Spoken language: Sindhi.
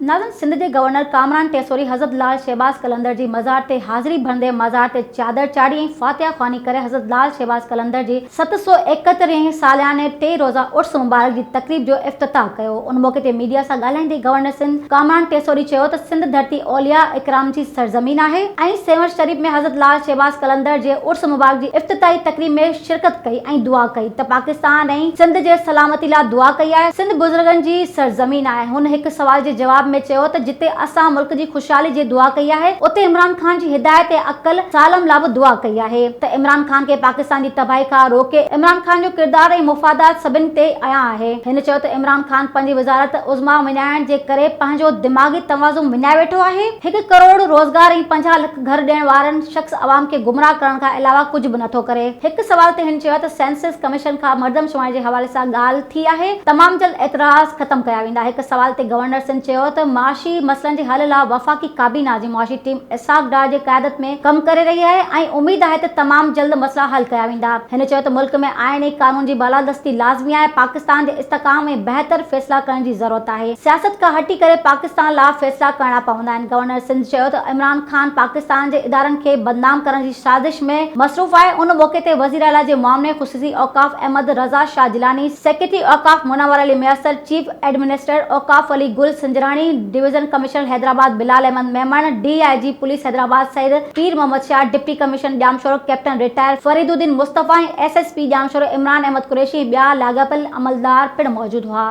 ناظم سنڌ جي گورنر ڪامران ٽيسوري حضرت لال شهباز قلندر جي مزار تي حاضري ڀرندي مزار تي چادر چاڙهي ۽ فاتحه خواني ڪري حضرت لال شهباز قلندر جي 771 هين سالياني ٽي روزه عرس مبارڪ جي تقريب جو افتتاح ڪيو. ان موقعي تي ميڊيا سان ڳالهائيندي گورنر سنڌ ڪامران ٽيسوري چيو ته سنڌ ڌرتي اولياء اڪرام جي سرزمين آهي ۽ سيوهڻ شريف ۾ حضرت لال شهباز قلندر جي عرس مبارڪ جي افتتاحي تقريب ۾ شرڪت ڪئي ۽ دعا ڪئي ته پاڪستان ۽ سنڌ جي سلامتي لا دعا ڪئي آهي، سنڌ بزرگن جي سرزمين آهي. هن هڪ سوال جي جواب ۾ چيو ته جتي اسان ملڪ جي خوشحالي جي دعا ڪئي آهي اتي عمران خان جي هدايت ۽ عقل سالم لا به دعا ڪئي آهي ته عمران خان کي پاڪستان جي تباهي کان روڪي، عمران خان جو ڪردار ۽ مفادات سڀن تي عيان آهي. هن چيو ته عمران خان پنهنجي وزارت عظميٰ وڃائڻ جي ڪري پنهنجو دماغي توازن وڃائي ويٺو آهي، هڪ ڪروڙ روزگار ۽ 50 لک گهر ڏيڻ وارن شخص عوام کي گمراهه ڪرڻ کان علاوه ڪجهه به نٿو ڪري. هڪ سوال تي هن چيو ته سينسز ڪميشن کان مردمشماري جي حوالي سان ڳالهه ٿي آهي، تمام جلد اعتراض ختم ڪيا ويندا. هڪ سوال تي گورنر سنڌ چيو ته معاشي مسئلن جي حل لا وفاقي ڪابينا جي معاشي ٽيم اسحاق ڊار جي قيادت ۾ ڪم ڪري رهي آهي ۽ اميد آهي ته تمام جلد مسئلا حل ڪيا ويندا. هن چيو ته ملڪ ۾ آئين ۽ قانون جي بالادستي لازمي آهي، پاڪستان جي استحڪام ۽ بهتر فيصلا ڪرڻ جي ضرورت آهي، سياست کان هٽي ڪري پاڪستان لا فيصلا ڪرڻا پوندا آهن. گورنر سنڌ چيو ته عمران خان پاڪستان جي ادارن کي بدنام ڪرڻ جي سازش ۾ مصروف آهي، ان موقعي تي وزيراعليٰ جي معاون خصوصي اوقاف احمد رضا شاهه جيلاني، سيڪريٽري اوقاف منور علي ميسر، چيف ايڊمنسٽريٽر اوقاف Ali Gul Sanjrani, division commissioner Hyderabad Bilal Ahmed Memon, D I G police Hyderabad Syed Pir Muhammad Shah, deputy commissioner Jamshoro captain retire Fariduddin Mustafa ۽ S S P Jamshoro Imran Ahmed Qureshi ۽ ٻيا لاڳاپيل عملدار پڻ موجود هئا.